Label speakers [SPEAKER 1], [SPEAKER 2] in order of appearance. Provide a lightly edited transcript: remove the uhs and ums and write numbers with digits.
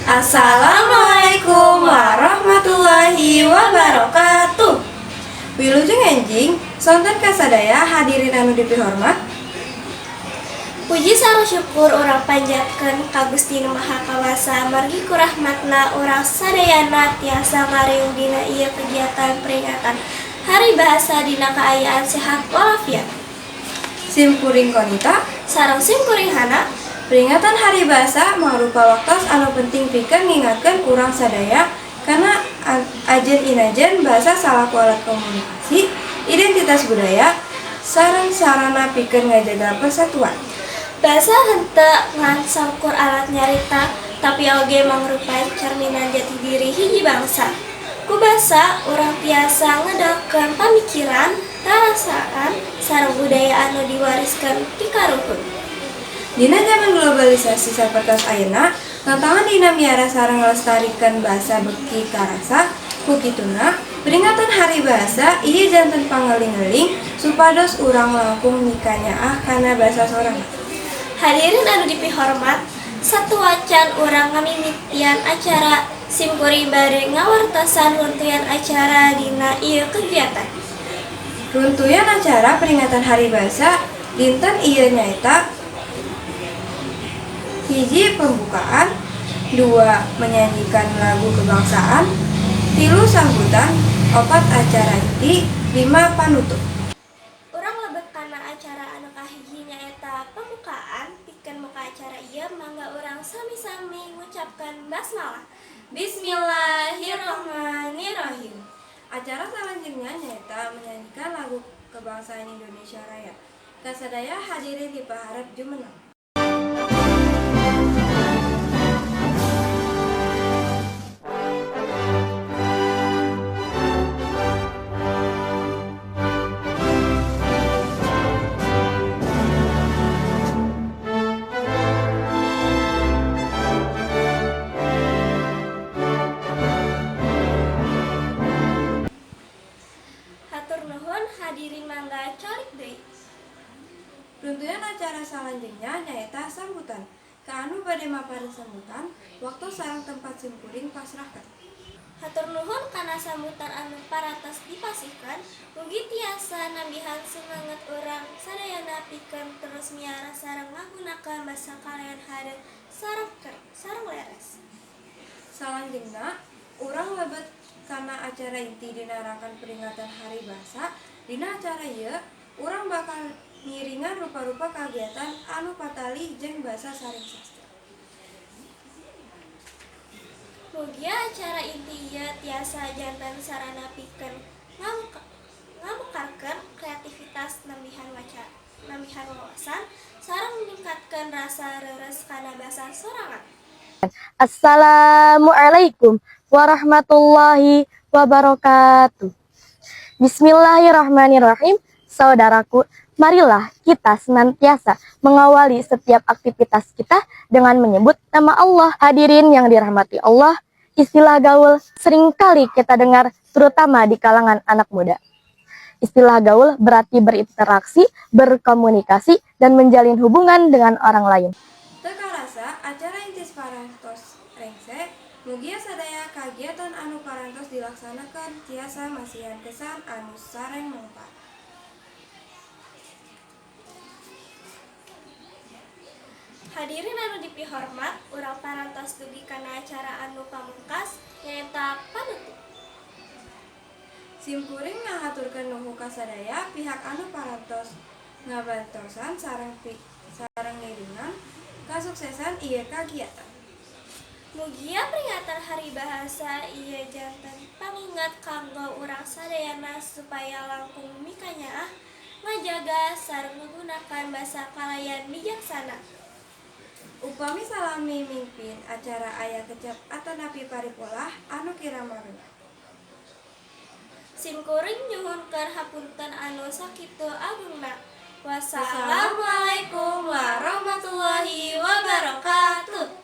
[SPEAKER 1] Assalamualaikum warahmatullahi wabarakatuh. Wilujeng enjing, sonten kasadaya hadirin anu dipihormat.
[SPEAKER 2] Puji sareng syukur urang panjatkeun ka Gusti Nu Maha Kawasa margi ku rahmatna urang sadayana tiasa ngariung dina ieu kegiatan peringatan Hari Bahasa dina kaayaan sehat walafiat.
[SPEAKER 1] Sim kuring Konita
[SPEAKER 2] sareng sim kuring Hana.
[SPEAKER 1] Peringatan Hari Bahasa mangrupa waktos anu penting pikeun ngingatkeun urang sadaya kana ajen inajen bahasa salaku alat komunikasi, identitas budaya, sareng sarana pikeun ngajaga persatuan.
[SPEAKER 2] Bahasa henteu ngan saukur alat nyarita, tapi oge mangrupa cerminan jati diri hiji bangsa. Ku basa urang tiasa ngedalkeun pamikiran, rarasaan, sareng budaya anu diwariskeun ti karuhun.
[SPEAKER 1] Dina zaman globalisasi sapertos ayeuna, tantangan dina miara sareng ngalestarikeun bahasa beuki karasa. Ku kituna, peringatan Hari Bahasa ieu janten pangeling-eling supados urang langkung mikanyaah kana basa sorangan.
[SPEAKER 2] Hadirin anu dipihormat, satuacan urang ngamimitian acara, sim kuring bade ngawartosan runtuyan acara dina ieu kegiatan.
[SPEAKER 1] Runtuyan acara peringatan Hari Bahasa dinten ieu nyaeta: 1. Pembukaan, 2. Menyanyikan lagu kebangsaan, 3. Sambutan, 4. Acara inti, 5. Panutup.
[SPEAKER 2] Urang lebet kana acara anu kahiji, nyaeta pembukaan. Pikeun muka acara ieu, mangga urang sami-sami ngucapkeun basmalah.
[SPEAKER 1] Bismillahirrahmanirrahim. Acara selanjutnya nyaeta menyanyikan lagu kebangsaan Indonesia Raya. Kasadaya hadirin dipaharep jumeneng.
[SPEAKER 2] Hatur nuhun, hadirin mangga calik deui.
[SPEAKER 1] Runtuyan acara selanjutnya nyaeta sambutan. Ka anu bade maparin sambutan, waktu sareng tempat simkuring pasrahkeun.
[SPEAKER 2] Hatur nuhun kana sambutan anu parantos dipasihkeun, mugi tiasa nambihan semangat urang sadayana pikeun terus miara sareng ngagunakeun basa kalayan hade sareng leres.
[SPEAKER 1] Salanjengna, urang lebet kana acara inti dina rangkaian peringatan Hari Bahasa. Dina acara ieu, urang bakal ngiringan rupa-rupa kagiatan anu patali jeung basa sareng sastra.
[SPEAKER 2] Mugia acara inti ieu tiasa janten sarana pikeun ngamekarkeun kreativitas, nambihan wawasan, sareng ningkatkeun rasa reureus kana basa sorangan.
[SPEAKER 3] Assalamualaikum warahmatullahi wabarakatuh. Bismillahirrahmanirrahim. Saudaraku, marilah kita senantiasa mengawali setiap aktivitas kita dengan menyebut nama Allah. Hadirin yang dirahmati Allah, istilah gaul seringkali kita dengar, terutama di kalangan anak muda. Istilah gaul berarti berinteraksi, berkomunikasi, dan menjalin hubungan dengan orang lain.
[SPEAKER 1] Teu karasa acara inti parantos rengse. Mugia sadaya kagiatan anu parantos dilaksanakeun tiasa masihan kesan anu sareng mangpaat.
[SPEAKER 2] Hadirin anu dipihormat, urang parantos dugi kana acara anu pamungkas, nyaeta panutup.
[SPEAKER 1] Simkuring ngahaturkeun nuhun ka sadaya pihak anu parantos ngabantosan sareng ngiringan kasuksesan ieu kagiatan.
[SPEAKER 2] Mugia peringatan Hari Bahasa ieu janten pangingat kanggo urang sadayana supaya langkung mikanyaah, ngajaga sareng menggunakan basa kalayan bijaksana.
[SPEAKER 1] Upami salami mimpin acara aya kecap atanapi paripolah anu kirang marenan.
[SPEAKER 2] Simkuring nyuhunkeun hapunten anu sakitu agungna. Wassalamualaikum warahmatullahi wabarakatuh.